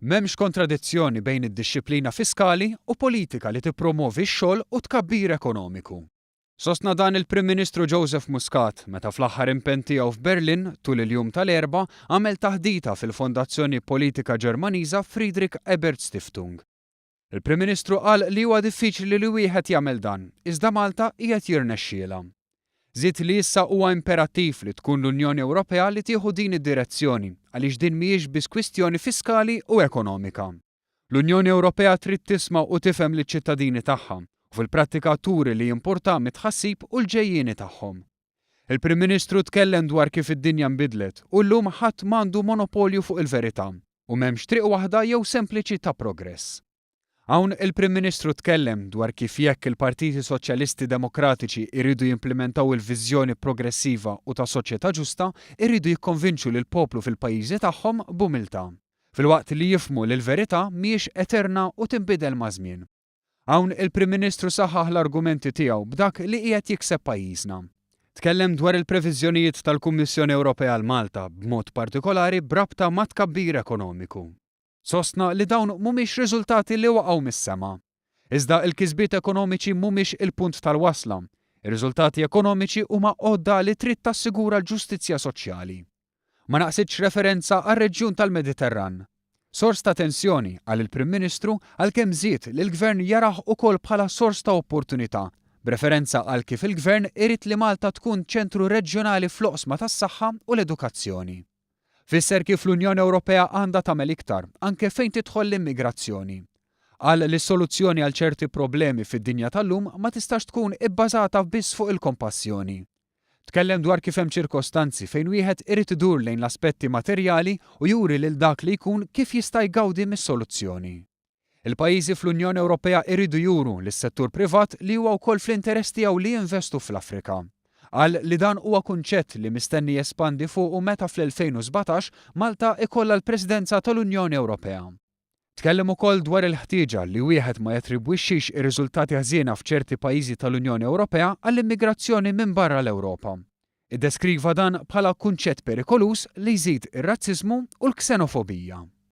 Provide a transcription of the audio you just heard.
M'hemmx kontradizzjoni bejn id-dixxiplina fiskali u politika li tippromovi x-xogħol u t-tkabbir ekonomiku. Sostna dan il-Prim Ministru Joseph Muscat meta fl-aħħar impenn tiegħu f'Berlin tul il-jum tal-Erbgħa għamel taħdita fil-Fondazzjoni Politika Ġermaniża Friedrich Ebert Stiftung. Il-Prim Ministru qal li huwa diffiċli li wieħed jagħmel dan, iżda Malta qiegħed jirnexxielha. Żied li issa huwa imperattiv li tkun l-Unjoni Ewropea li tieħu din id-direzzjoni għaliex din mhijiex biss kwistjoni fiskali u ekonomika. L-Unjoni Ewropea trid tisma' u tifhem liċ-ċittadini tagħha u fil-prattika turi li jimpurtha mit-tħassib u l-ġejjieni tagħhom. Il-Prim Ministru tkellem dwar kif id-dinja nbidlet u llum ħadd m'għandu monopolju fuq il-verità. U m'hemmx triq waħda jew sempliċi ta' progress. Hawn il-Prim Ministru tkellem dwar kif jekk il-Partiti Soċjalisti Demokratiċi jridu jimplimentaw il-viżjoni progressiva u ta' soċjetà ġusta, iridu jikkonvinċu lill-poplu fil-pajjiżi tagħhom b'umiltà. Filwaqt li jifhmu li l-verità mhijiex eterna u tinbidel maż-żmien. Hawn il-Prim Ministru saħħaħ l-argumenti tiegħu b'dak li qiegħed jikseb pajjiżna. Tkellem dwar il-previżjonijiet tal-Kummissjoni Ewropea għal Malta, b'mod partikolari b'rabta mat-tkabbir ekonomiku. Sostna li dawn mhumiex riżultati li waqgħu mis-sema. Iżda l-kisbiet ekonomiċi mhumiex il-punt tal-wasla. Ir-riżultati ekonomiċi huma għodda li trid tassigura l-ġustizzja soċjali. Ma naqsitx referenza għar-reġjun tal-Mediterran. Sors ta' tensjoni, qal il-Prim Ministru, għalkemm żied li l-Gvern jarah ukoll bħala sors ta' opportunità, b'referenza għal kif il-Gvern irid li Malta tkun ċentru reġjonali fl-oqsma tas-saħħa u l-edukazzjoni. Fisser kif l-Unjoni Ewropea għandha tagħmel iktar, anke fejn tidħol l-immigrazzjoni. Qal li s-soluzzjoni għal ċerti problemi fid-dinja tal-lum ma tistax tkun ibbażata biss fuq il-kompassjoni. Tkellem dwar kif hemm ċirkostanzi fejn wieħed irid idur lejn l-aspetti materjali u juri lil dak li jkun kif jista' jgawdi mis-soluzzjoni. Il-pajjiżi fl-Unjoni Ewropea iridu juru lis-settur privat li huwa wkoll fl-interess tiegħu li jinvestu fl-Afrika. Qal li dan huwa kunċett li mistenni jespandi fuqu meta fl-2017 Malta ikollha l-Presidenza tal-Unjoni Ewropea. Tkellem ukoll dwar il-ħtieġa li wieħed ma jattribwixxix ir-riżultati ħżiena f'ċerti pajjiżi tal-Unjoni Ewropea għall-immigrazzjoni minn barra l-Ewropa. Iddeskriva dan bħala kunċett perikoluż li jżid ir-razziżmu u l-ksenofobija.